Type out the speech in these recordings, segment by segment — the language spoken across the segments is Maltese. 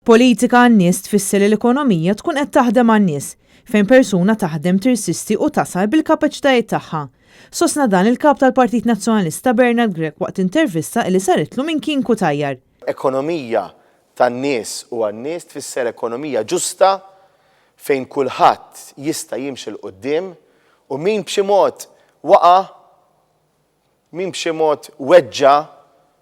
Politika għan-nies tfisser li l-ekonomija tkun qed taħdem għan-nies, fejn persuna taħdem tirsisti u tasal bil-kapaċitajiet tagħha. Sostna dan il-Kap tal-Partit Nazzjonalista Bernard Grech waqt intervista li saritlu minn Kien Cutajar. Ekonomija tan-nies u għan-nies tfisser ekonomija ġusta fejn kulħadd jista' jimxi 'l quddiem u min b'xi mod waqa' Min b'xi mod weġġa',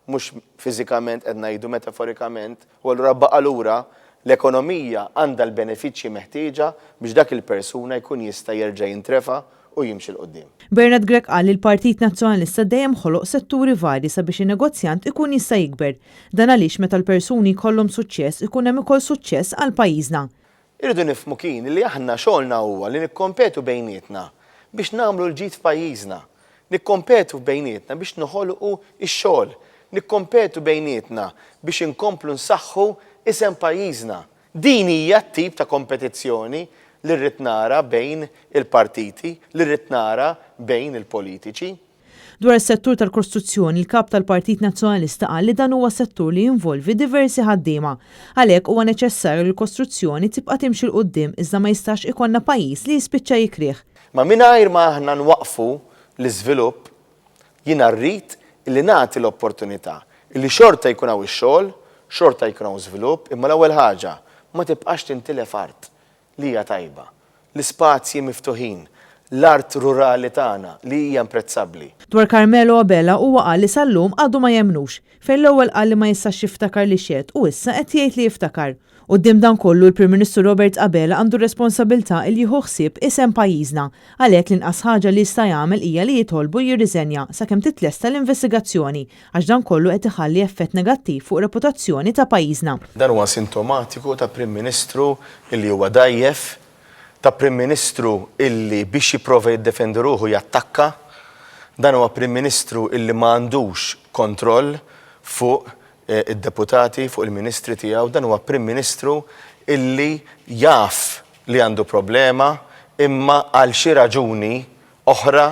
mhux fiżikament qed ngħidu metaforikament, u allura baqa' lura, l-ekonomija għandha l-benefiċċji meħtieġa biex dak il-persuna jkun jista' jerġa' jintrefa' u jimxi 'l quddiem. Bernard Grech qal li l-Partit Nazzjonalista dejjem ħoloq setturi varji sabiex in-negozjant ikun jista' jikber. Dan għaliex meta l-persuni jkollhom suċċess ikun hemm ukoll suċċess għal pajjiżna. Irridu nifhmu kien li aħna xogħolna huwa li nikkompetu bejnietna biex nagħmlu l-ġid f'pajjiżna. Nikkompetu bejnietna biex noħolqu x-xogħol. Nikkompetu bejnietna biex inkomplu nsaħħu isem pajjiżna. Din hija t-tip ta' kompetizzjoni li rrid nara bejn il-partiti, li rrid nara bejn il-politiċi. Dwar is-settur tal-kostruzzjoni, il-Kap tal-Partit Nazzjonalista qal li dan huwa settur li jinvolvi diversi ħaddiema. Għalhekk huwa neċessarju li l-kostruzzjoni tibqa' timxi 'l quddiem iżda ma jistax ikollna pajjiż li jispiċċa jikrih. Ma mingħajr ma aħna nwaqqfu l-iżvilupp, jiena rrid illi nagħti l-opportunità illi xorta jkun hawn ix-xogħol, xorta jkun hawn żvilupp, imma l-ewwel ħaġa, ma tibqax tintilef art. li hija tajba, l-ispazji miftuħin, l-art rurali tagħna li hija imprezzabbli. Dwar Carmelo Abela huwa qal li sal-lum għadu ma jemmnux, fejn l-ewwel qal li ma jistax jiftakar li xehed u issa qed jgħid li jiftakar. Quddiem dan kollu l-Prim Ministru Robert Abela għandu r-responsabilità li jieħu ħsieb isem pajjiżna. Għalhekk l-inqas ħaġa li jista' jagħmel hija li jitolbu jirriżenja sakemm titlesta l-investigazzjoni għax dan kollu qed iħalli effett negattiv fuq reputazzjoni ta' pajjiżna. Dan huwa sintomatiku ta' Prim Ministru illi huwa dgħajjef, ta' Prim Ministru illi biex jipprova jiddefendi ruħu jattakka. Dan huwa Prim Ministru illi ma għandux kontroll fuq id-deputati, fuq il-ministri tiegħu. Dan huwa Prim Ministru illi jaf li għandu problema imma għal xi raġuni oħra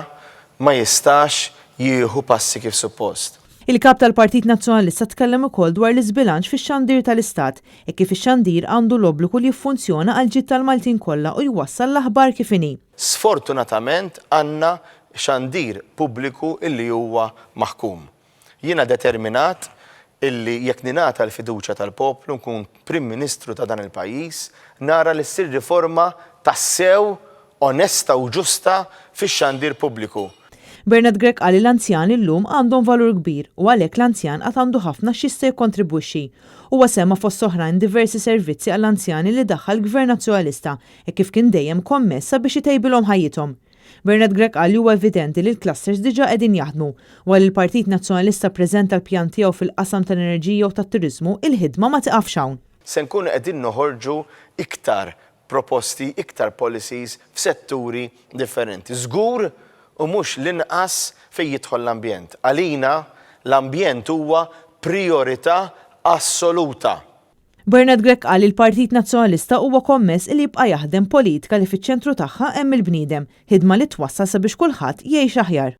ma jistax jieħu passi kif suppost. Il-Kap tal-Partit Nazzjonalista tkellem ukoll dwar l-iżbilanċ fix-xandir tal-Istat, hekk kif ix-xandir għandu l-obbligu li jiffunzjona għall-ġid tal-Maltin kollha u jwassal l-aħbar kif inhi. Sfortunatament għandna xandir pubbliku illi huwa maħkum. Jiena determinat illi jekk ningħata l-fiduċja tal-poplu nkun Prim Ministru ta' dan il-pajjiż, nara li ssir riforma tassew onesta u ġusta fix-xandir pubbliku. Bernard Grech qal li l-anzjani llum għandhom valur kbir u għalhekk l-anzjan għad għandu ħafna x'jista' jikkontribwixxi. Huwa semma fost oħrajn diversi servizzi għall-anzjani li daħħal Gvern Nazzjonalista hekk kif kien dejjem kommess sabiex itejbilhom ħajjithom. Bernard Grech qal li huwa evidenti li l-clusters diġà qegħdin jaħdmu. Wara li l-Partit Nazzjonalista ppreżenta l-pjan tiegħu fil-qasam tal-enerġija u tat-turiżmu, il-ħidma ma tiqafx hawn. Se nkunu qegħdin noħorġu iktar proposti, iktar policies f'setturi differenti. Żgur u mhux l-inqas fejn jidħol l-ambjent. Għalina l-ambjent huwa prijorità assoluta. Bernard Grech qal li l-Partit Nazzjonalista huwa kommess li jibqa' jaħdem politika li fiċ-ċentru tagħha hemm il-bniedem, ħidma li twassal sabiex kulħadd jgħix aħjar.